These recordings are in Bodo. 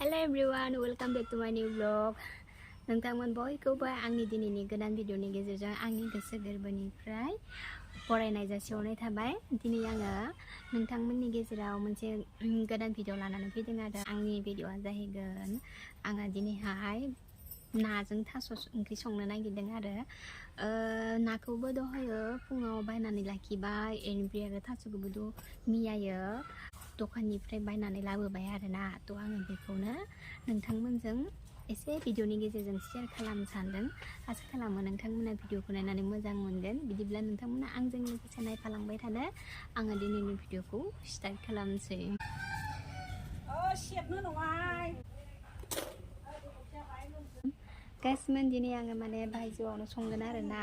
Hello everyone, welcome back to my new vlog. नोंथांमोन बयखौबो आंनि दिनैनि गोदान भिडिअनि गेजेरजों आंनि गोसो गोरबोनिफ्राय बरायनाय जासिहरनाय थाबाय। दिनै आङो नोंथांमोननि गेजेराव मोनसे गोदान भिडिअ लानानै फैदों आरो आंनि भिडिअआ जाहैगोन आङो दिनैहाय नाजों थास' ओंख्रि संनो नागिरदों आरो नाखौबो दहायो फुङाव बायनानै लाखिबाय एनिफ्राय आरो थास'खौबो मियायो दखाननिफ्राय बायनानै लाबोबाय आरोना थ' आङो बेखौनो नोंथांमोनजों एसे भिडिअनि गेजेरजों शेयार खालामनो सानदों। आसा खालामो नोंथांमोना भिडिअखौ नायनानै मोजां मोनगोन। बिदिब्ला नोंथांमोना आंजों लोगोसे नायफालांबाय थानो आङो दिनैनि भिडिअखौ स्टार्ट खालामसै। गाइसमोन दिनै आङो माने बायजोआवनो संगोन आरोना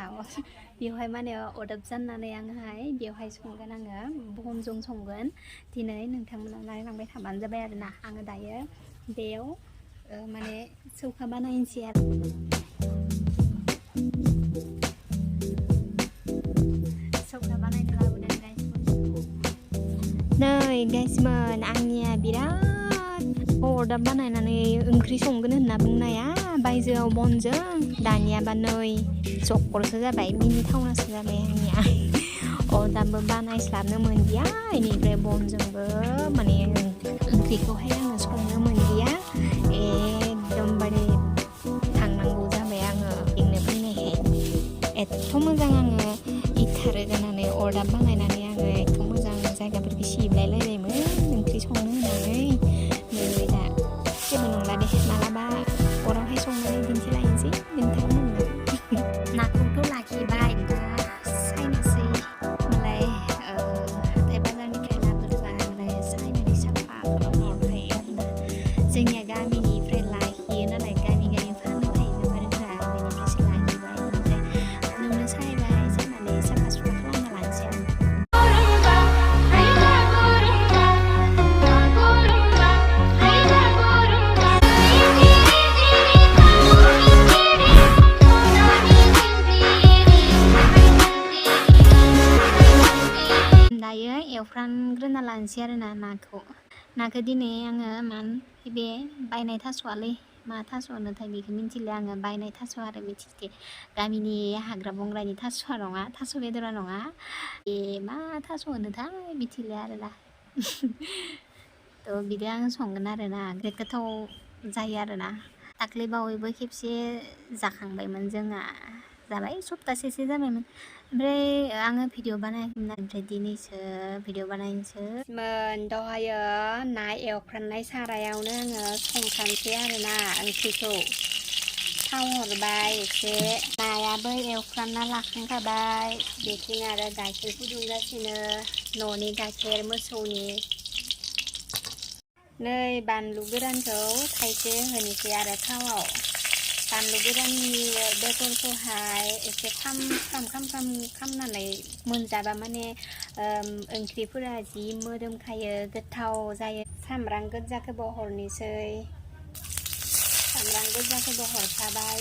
बेवहाय माने अरदाब जाननानै आङोहाय बेवहाय संगोन आङो बनजों संगोन दिनै नोंथांमोना नायलांबाय थाबानो जाबाय आरोना आङो दायो बेयाव माने सौखा बानायनोसै आरो सौखा बानायनो लाबोदों गाइसमोन। नै गाइसमोन आंनिया बिराद अरदाब बानायनानै ओंख्रि संगोन होनना बुंनाया बायजोआव बनजों दानियाबा नै जक्करसो जाबाय मिनि थावनासो जाबाय आंनिया अरदाबबो बानायस्लाबनो मोनदिया बेनिफ्राय बनजोंबो माने ओंख्रिखौहाय आङो संनो मोनदिया एकदमबारे थांनांगौ जाबाय आङो बेंनो फैनायहाय एथ' मोजां आङो इथा रोगानानै अरदाब बानायनानै आङो एथ' मोजां जायगाफोरखौ सिबलायलायबायमोन ओंख्रि संनो होननानै नै दा जेबो नंला दे मालाबा अरावहाय संनानै दिन्थिलायनोसै नोंथांमोननो नाखौथ' लाखिबाय दा सायनोसै मालाय हाथाय बाजारनिफ्राय लाबोदोंबा मालाय सायनानै साफा खालामहरखायो आरोना जोंनिया गामिनिफ्राय लाखियो नालाय गामि फाननो फैयो बेफोरफ्रा बेनिफ्रायसो लाखिबाय ओमफ्राय नोंनो सायबाय सायनानै साफा सुफा खालामना लानोसै आरो दायो एवफ्रामग्रोना लानोसै आरोना नाखौ दिनै आङो बे बायनाय थास'आलै मा थास' होनोथाय बेखौ मिन्थिला आङो बायनाय थास' आरो मिथिथे गामिनि हाग्रा बंग्रानि थास'आ नङा थास' बेदरा नङा मा थास' होनोथाय मिथिला आरोना थ' बिदि आं संगोन आरोना गोथाव जायो आरोना दाख्लै बावैबो खेबसे जाखांबायमोन जोंहा जाबाय सप्तासेसो जाबायमोन ओमफ्राय आङो भिडिअ बानायाखैमोन ओमफ्राय दिनैसो भिडिअ बानायनोसै दहायो ना एवफ्रामनाय सारायावनो आङो संखानोसै आरोना ओंख्रिखौ थाव हरबाय एसे नायाबो एवफ्रामना लाखांखाबाय बेथिं आरो गाइखेर फुदुंगासिनो न'नि गाइखेर मोसौनि नै बानलु गोरानखौ थाइसे होनोसै आरो थावआव बानलु गोराननि बेगरखौहाय एसे खामनानै मोनजाबा माने ओंख्रिफोरा जि मोदोमखायो गोथाव जायो सामब्राम गोजाखौबो हरनोसै सामब्राम गोजाखौबो हरखाबाय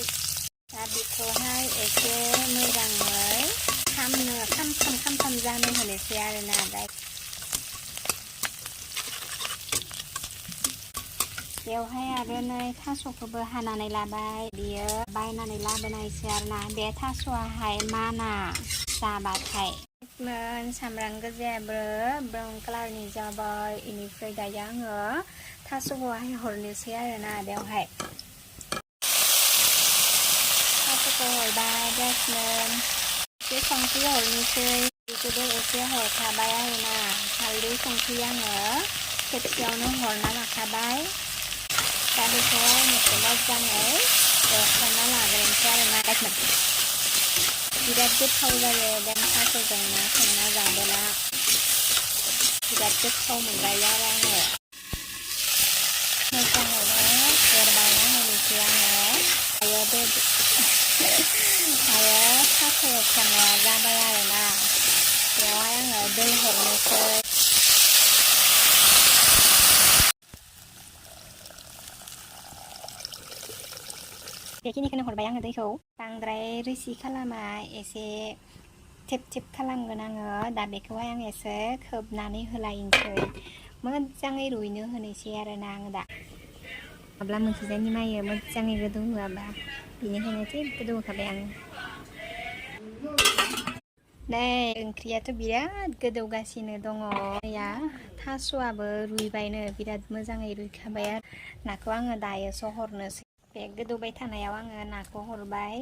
दा बेखौहाय एसे मोजाङै खामथाम जानो होनोसै आरोना दा बेवहाय आरो नै थास'खौबो हानानै लाबाय बियो बायनानै लाबोनायसो आरोना बे थास'आहाय माना जाबाथाय सामब्राम गोजायाबो ब्राउन कालारनि जाबाय बेनिफ्राय दायो आङो थास'खौहाय हरनोसै आरोना बेवहाय थास'खौ हरबाय जास्मिन एसे संख्रि हरनोसै बेखौबो एसे हरखाबाय आरोना हालदै संख्रि आङो खेबसेयावनो हरना लाखाबाय दा बेखौहाय मोनसे मोजाङै एवफ्रामना लाग्रोनोसै आरोना बिराद गोथाव जायो बे थास'जों ना संना जाबोला बिराद गोथाव मोनजायो आरो आङो मोजाङैनो एरबायना होनोसै आङो दायो थास' एवफ्रामनाया जाबाय आरोना बेवहाय आङो दै हरनोसै बेखिनिखौनो हरबाय आङो दैखौ बांद्राय रोसि खालामा एसे थेब खालामगोन आङो दा बेखौहाय आं एसे खोबनानै होलायनोसै मोजाङै रुइनो होनोसै आरोना आङो दा माब्ला मोनखिजानि मायो मोजाङै गोदौ होआबा बेनिखायनो थिग गोदौ होखाबाय आं नै ओंख्रियाथ' बिराद गोदौगासिनो दङ या थास'आबो रुइबायनो बिराद मोजाङै रुइखाबाय आरो नाखौ आङो दायोसो हरनोसै बे गोदौबाय थानायाव आङो नाखौ हरबाय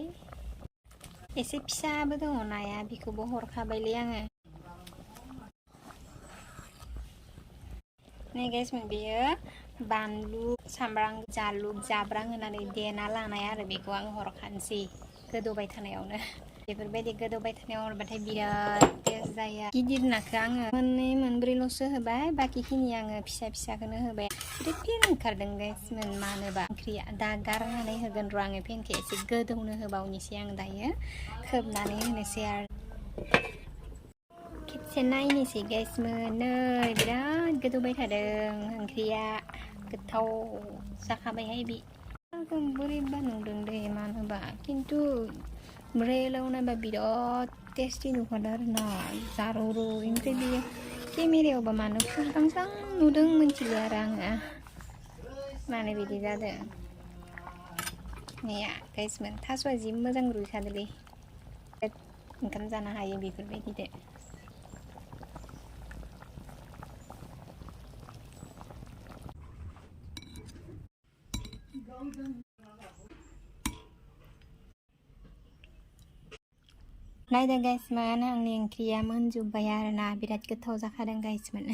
एसे फिसाबो दङ नाया बेखौबो हरखाबायलै आङो नै गाइसमोन बेयो बानलु सामब्राम जालुक जाब्रां होनानै देना लानाय आरो बेखौ आं हरखानोसै गोदौबाय थानायावनो बेफोरबायदि गोदौबाय थानायाव हरबाथाय बिराद टेस्ट जायो गिदिर नाखौ आङो मोननै मोनब्रैल'सो होबाय बाखिखिनि आङो फिसा फिसाखौनो होबाय बिराद फेन ओंखारदों गाइसमोन मानोबा ओंख्रिया दा गारनानै होगोन र' आङो फेनखौ एसे गोदौनो होबावनोसै आं दायो खोबनानै होनोसै आरो खेबसे नायनोसै गाइसमोन नै बिराद गोदौबाय थादों ओंख्रिया गोथाव जाखाबायहाय बे बोरैबा नुदों दे मानोबा खिन्थु रेलाव नायबा बिराद टेस्टि नुखादों आरो ना जारौ रौ ओमफ्राय बेयो केमेरायावबा मानो फुरदांस्रां नुदों मिथिला आरो आङो मानो बिदि जादों नैया गाइसमोन थास'आ जि मोजां रुइखादोलै ओंखाम जानो हायो बेफोरबायदिदो नायदों गाइसमोन आंनि ओंख्रिया मोनजोब्बाय आरोना बिराद गोथाव जाखादों गाइसमोन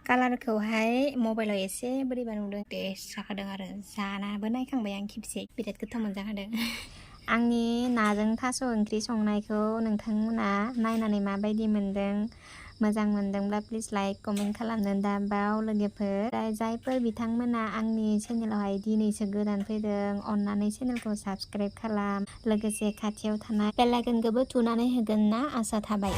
कालारखौहाय मबाइलाव एसे बोरैबा नुदों टेस्ट जाखादों आरो जानाबो नायखांबाय आं खेबसे बिराद गोथाव मोनजाखादों आंनि नाजों थास' ओंख्रि संनायखौ नोंथांमोना नायनानै माबायदि मोनदों मोजां मोनदोंब्ला प्लिज लाइक कमेन्ट खालामनो दाबाव लोगोफोर जायफोर बिथांमोना आंनि चेनेलावहाय दिनैसो गोदान फैदों अन्नानै चेनेलखौ साबस्क्राइब खालाम लोगोसे खाथियाव थानाय बेल आइकनखौबो थुनानै होगोन ना आसा थाबाय